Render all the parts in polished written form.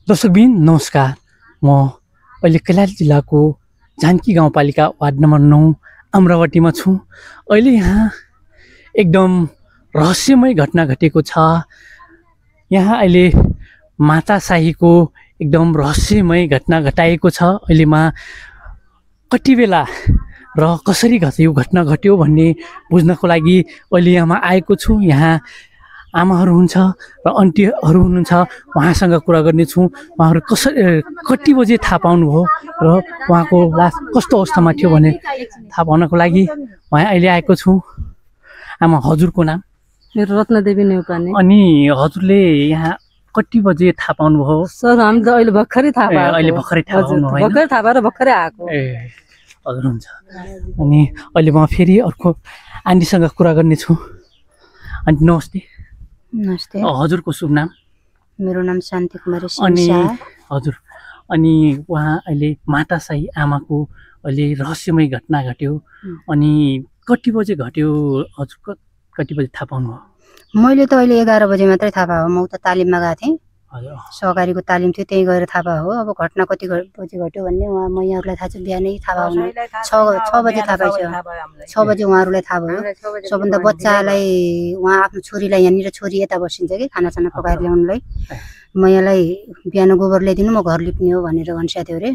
दर्शकबिन नमस्कार। म अहिले कैलाली जिल्लाको जानकी गाउँपालिका वार्ड नम्बर 9 अमरावतीमा छु। अहिले यहाँ एकदम रहस्यमय घटना घटेको छ। यहाँ अहिले माताशाहीको एकदम रहस्यमय घटना घटाएको छ। अहिलेमा कति बेला र कसरी यो घटना घट्यो भन्ने बुझ्नको लागि अहिले यहाँमा आएको छु। यहाँ आमाहरू हुन्छ र आन्टीहरू हुनुहुन्छ, उहाँसँग कुरा गर्नेछु। उहाँहरू कति बजे थाहा पाउनुभयो र उहाँको लास कस्तो अवस्थामा थियो भने थाहा पाउनको लागि उहाँ अहिले आएको छु। आमा, हजुरको नाम? मेरो रत्नदेवी नेउपाने। अनि हजुरले यहाँ कति बजे थाहा पाउनुभयो? सर हामी त अहिले भर्खरै थाहा पाएको। अहिले भर्खरै थाहा पाउनु भयो? भर्खरै थाहा पाएर भर्खरै आएको। ए हजुर, हुन्छ। अनि अहिले म फेरि अर्को आन्टीसँग कुरा गर्नेछु। आन्टी नमस्ते। नमस्ते। हजुरको शुभ नाम? मेरो नाम शान्ति कुमारी। अनि हजुर, अनि उहाँ अहिले माताशाही आमाको अहिले रहस्यमय घटना घट्यो। अनि कति बजे घट्यो? हजुर कति बजे थाहा पाउनुभयो? मैले त अहिले 11 बजे मात्रै थाहा पाएँ। म उता तालिममा गएको थिएँ। हजुर, सहकारीको तालिम थियो, त्यहीँ गएर थाहा पाएँ हो। अब घटना कति बजे घट्यो भन्ने म यहाँहरूलाई थाहा छ, बिहानै थाहा पाउनु 6 बजे थाहा पाइसक्यो। 6 बजे उहाँहरूलाई थाहा भयो। सबभन्दा बच्चालाई, उहाँ आफ्नो छोरीलाई, यहाँनिर छोरी यता बसिन्छ कि खानासाना पकाएर ल्याउनुलाई। म यहाँलाई बिहान गोबर ल्याइदिनु, म घर लिप्ने हो भनेर भनिसकेको थियो अरे।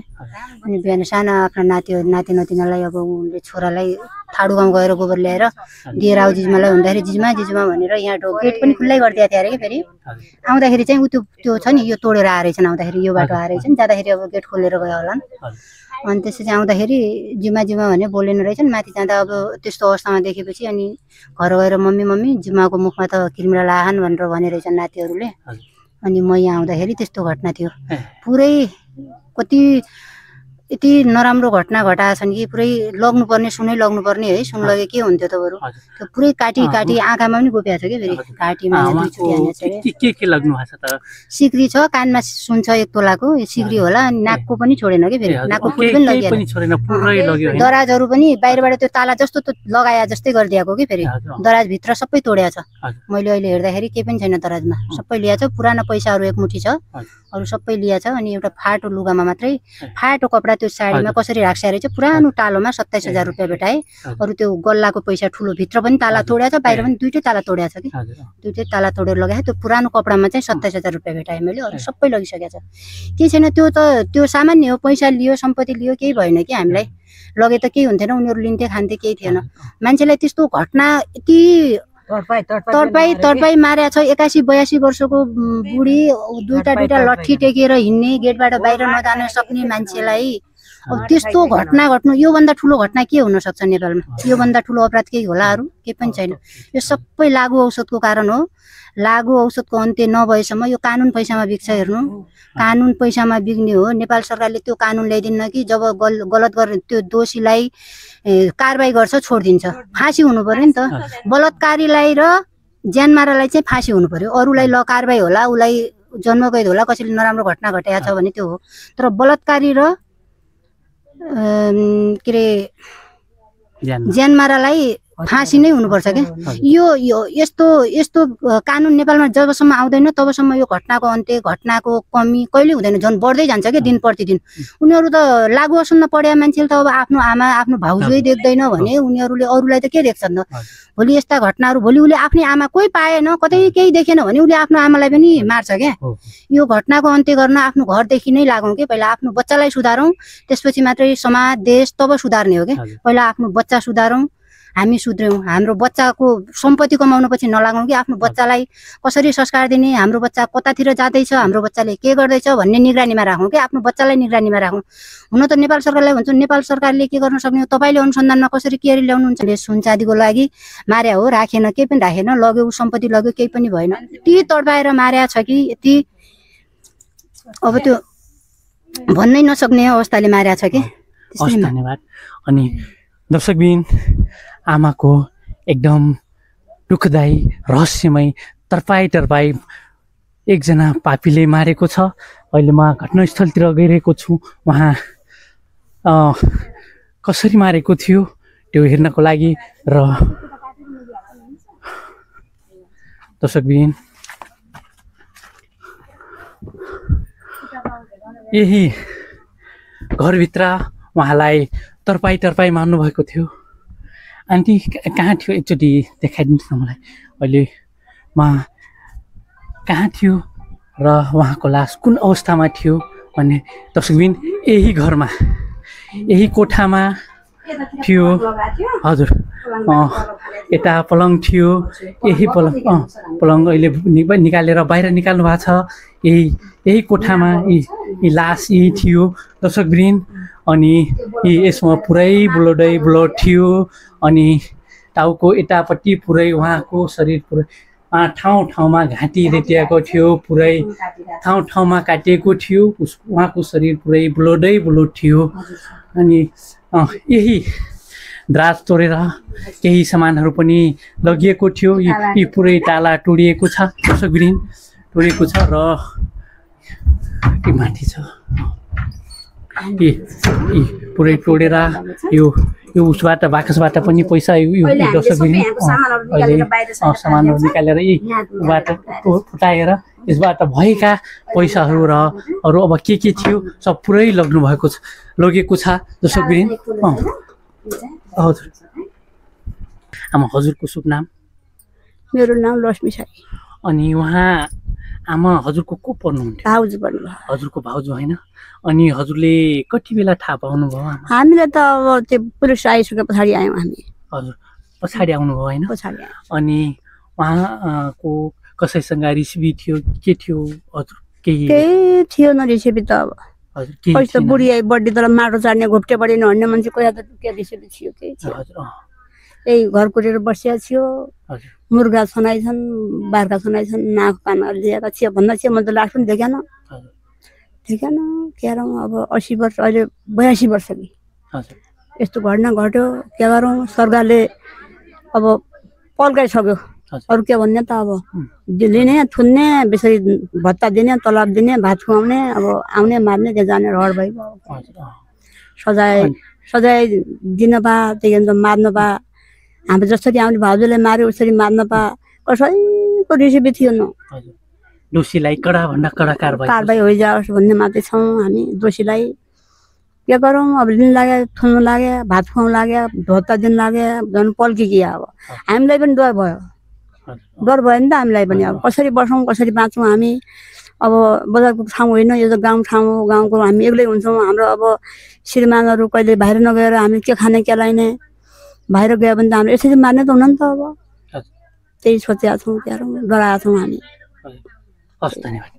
अनि बिहान साना आफ्ना नाति नातिनालाई, अब उनले छोरालाई ठाडु गाउँ गएर गोबर ल्याएर दिएर आऊ जिजुमालाई भन्दाखेरि जिजुमा भनेर यहाँ गेट पनि खुल्लै गरिदिएको थियो अरे कि। फेरि आउँदाखेरि चाहिँ त्यो छ नि, यो तोडेर आएछन्। आउँदाखेरि यो बाटो आएछन्, जाँदाखेरि अब गेट खोलेर गयो होला। अनि त्यसपछि आउँदाखेरि जिमा भने बोलेन रहेछन्। माथि जाँदा अब त्यस्तो अवस्थामा देखेपछि अनि घर गएर मम्मी जिमाको मुखमा त किर्मिरा लाहान भनेर भने रहेछन् नातिहरूले। अनि म यहाँ आउँदाखेरि त्यस्तो घटना थियो। पुरै कति यति नराम्रो घटना घटाएछन् कि पुरै लग्नुपर्ने, सुनै लग्नुपर्ने है। सुन लगे के हुन्थ्यो त बरु। त्यो पुरै काटी आँखामा पनि गोपिएको छ कि। फेरि घाँटीमा दुईचोटि हानेको छ। के लाग्नु भएको छ त? सिक्री छ, कानमा सुन छ 1 तोलाको, सिक्री होला। अनि नाकको पनि छोडेन कि। फेरि नाकको फुल पनि लगियो। दराजहरू पनि बाहिरबाट त्यो ताला जस्तो त लगाए जस्तै गरिदिएको कि। फेरि दराज भित्र सबै तोडेको छ। मैले अहिले हेर्दाखेरि केही पनि छैन दराजमा, सबै लिएको छ। पुरानो पैसाहरू 1 मुठी छ, अरू सबै लिएको छ। अनि एउटा फाटो लुगामा मात्रै, फाटो कपडा त्यो साडीमा कसरी राख्छ रहेछ, पुरानो टालोमा 27,000 रुपियाँ भेटाए। अरू त्यो गल्लाको पैसा ठुलो, भित्र पनि ताला तोडेको छ, बाहिर पनि दुईटै ताला तोडेको छ कि। दुईटै ताला तोडेर लगाए। त्यो पुरानो कपडामा चाहिँ 27,000 रुपियाँ भेटाएँ मैले। अरू सबै लगिसकेको छ। केही छैन। त्यो सामान्य हो, पैसा लियो, सम्पत्ति लियो, केही भएन कि। हामीलाई लगे त केही हुन्थेन, उनीहरू लिन्थे खान्थे, केही थिएन। मान्छेलाई त्यस्तो घटना यति तडपाई मारेको छ। 81-82 वर्षको बुढी, दुईटा लट्ठी टेकेर हिँड्ने, गेटबाट बाहिर नजान सक्ने मान्छेलाई अब त्यस्तो घटना घट्नु, योभन्दा ठुलो घटना के हुन सक्छ नेपालमा? योभन्दा ठुलो अपराध केही होला? अरू केही पनि छैन। यो सबै लागु औषधको कारण हो। लागु औषधको अन्त्य नभएसम्म यो कानुन पैसामा बिक्छ। हेर्नु, कानुन पैसामा बिक्ने हो। नेपाल सरकारले त्यो कानुन ल्याइदिन्न कि जब गलत गर्ने त्यो दोषीलाई कारबाही गर्छ, छोडिदिन्छ। फाँसी हुनु पर्यो नि त। बलात्कारीलाई र ज्यानमारालाई चाहिँ फाँसी हुनु पर्यो। अरूलाई ल कारबाही होला, उसलाई जन्मकैद होला, कसैले नराम्रो घटना घटाएको छ भने त्यो हो। तर बलात्कारी र के अरे ज्यानमारालाई फाँसी नै हुनुपर्छ क्या। यो यस्तो कानुन नेपालमा जबसम्म आउँदैन तबसम्म यो घटनाको अन्त्य, घटनाको कमी कहिले हुँदैन। झन् बढ्दै जान्छ क्या दिन प्रतिदिन। उनीहरू त लागु असन्न पढेका मान्छेले त अब आफ्नो आमा, आफ्नो भाउजूै देख्दैन भने उनीहरूले अरूलाई त के देख्छन् त? भोलि यस्ता घटनाहरू, भोलि उसले आफ्नै आमा कोही पाएन, कतै केही देखेन भने उसले आफ्नो आमालाई पनि मार्छ क्या। यो घटनाको अन्त्य गर्न आफ्नो घरदेखि नै लागौँ कि। पहिला आफ्नो बच्चालाई सुधारौँ, त्यसपछि मात्रै समाज, देश तब सुधार्ने हो क्या। पहिला आफ्नो बच्चा सुधारौँ, हामी सुध्र्यौँ। हाम्रो बच्चाको सम्पत्ति कमाउनु पछि नलागौँ कि। आफ्नो बच्चालाई कसरी संस्कार दिने, हाम्रो बच्चा कतातिर जाँदैछ, हाम्रो बच्चाले के गर्दैछ भन्ने निगरानीमा राखौँ कि। आफ्नो बच्चालाई निगरानीमा राखौँ। हुन त नेपाल सरकारलाई भन्छु, नेपाल सरकारले के गर्न सक्ने हो? तपाईँले अनुसन्धानमा कसरी के ल्याउनुहुन्छ? सुन चाँदीको लागि मार्या हो, राखेन, केही पनि राखेन, लग्यो, सम्पत्ति लग्यो, केही पनि भएन। यति तडपाएर मार्या छ कि यति अब त्यो भन्नै नसक्ने अवस्थाले मार्या छ कि। धन्यवाद। अनि दर्शकबिन, आमाको एकदम दुःखदायी रहस्यमय तर्पाई एकजना पापीले मारेको छ। अहिले म घटनास्थलतिर गइरहेको छु। उहाँ कसरी मारेको थियो त्यो हेर्नको लागि। र दर्शकबिन, यही घरभित्र उहाँलाई तरपाई मार्नुभएको थियो। आन्टी कहाँ थियो एकचोटि देखाइदिनुहोस् न मलाई। अहिले उहाँ कहाँ थियो र उहाँको लास कुन अवस्थामा थियो भन्ने दर्शकबिन यही घरमा यही कोठामा थियो। हजुर यता पलङ थियो, यही पलङ अहिले निकालेर बाहिर निकाल्नु भएको छ। यही कोठामा यी लास यही थियो दर्शकबिन। अनि यसमा पुरै ब्लड थियो। अनि टाउको यतापट्टि पुरै उहाँको शरीर पुरै ठाउँमा घाँटी रेटिएको थियो, पुरै ठाउँमा काटिएको थियो। उहाँको शरीर पुरै ब्लड थियो। अनि यही द्राज तोडेर केही सामानहरू पनि लगिएको थियो। यी पुरै ताला टुडिएको छ दर्शकबिन, टुडेको छ र यी माथि छ यी पुरै टोडेर यो उसबाट बाकसबाट पनि पैसा यो दर्शकबिन सामानहरू निकालेर यीबाट फुटाएर यसबाट भएका पैसाहरू र अरू अब के थियो सब पुरै लगेको छ दर्शकबिन। हजुर आमा हजुरको शुभ नाम? मेरो नाम लक्ष्मी साई। अनि उहाँ आमा हजुरको को पर्नुहुन्थ्यो? भाउजू पर्नुभयो। हजुरको भाउजू होइन? अनि हजुरले कति बेला थाहा पाउनुभयो? हामीले त अब त्यो पुलिस आइसके पछाडि आयौँ हामी। हजुर पछाडि आउनुभयो होइन? पछाडि आयौँ। अनि उहाँको कसैसँग रिसिभी थियो के थियो? हजुर केही थियो न रिसिभी त। अब हजुर के पैसा बुढी आई बड्डी तर माटो चाड्ने घोप्टे बढी नहन्ने मान्छे कोही त के रिसिभी थियो केही थियो। हजुर यही घर कुटेर बसिया थियो। हजुर मुर्गा छनाइछन्, बार्का छनाइछन्, नाक कानहरू लिएका छिया भन्दा छिया म त लास्ट पनि देखेन के गरौँ। अब 80 वर्ष अहिले 82 वर्ष कि यस्तो घटना घट्यो के गरौँ। सरकारले अब पल्काइसक्यो, अरू के भन्ने त। अब लिने थुन्ने बेसरी भत्ता दिने, तलब दिने, भात खुवाउने, अब आउने मार्ने त्यो जाने रहर भइगयो। सजाय दिन पा त्यही अन्त मार्न पा। हाम्रो जसरी आउने भाउजूले मार्यो उसरी मार्न पा। कसैको रिसिभी थियो न। दोषीलाई कडा भन्दा कडा कारबाही होइजाओस् भन्ने मात्रै छौँ हामी। दोषीलाई के गरौँ। अब लिन लाग्यो, थुन्नु लाग्यो, भात खुवाउनु लाग्यो, भत्ता दिन लाग्यो, झन् पल्की कि। अब हामीलाई पनि डर भयो नि त हामीलाई पनि। अब कसरी बसौँ, कसरी बाँचौँ हामी। अब बजारको ठाउँ होइन यो त गाउँ ठाउँ हो। गाउँको हामी एक्लै हुन्छौँ। हाम्रो अब श्रीमानहरू कहिले बाहिर नगएर हामी के खाने के लाने। बाहिर गयो भने त हाम्रो यसरी मार्ने त हुन नि त। अब त्यही सोचेका छौँ, डराएका छौँ हामी। हस् धन्यवाद।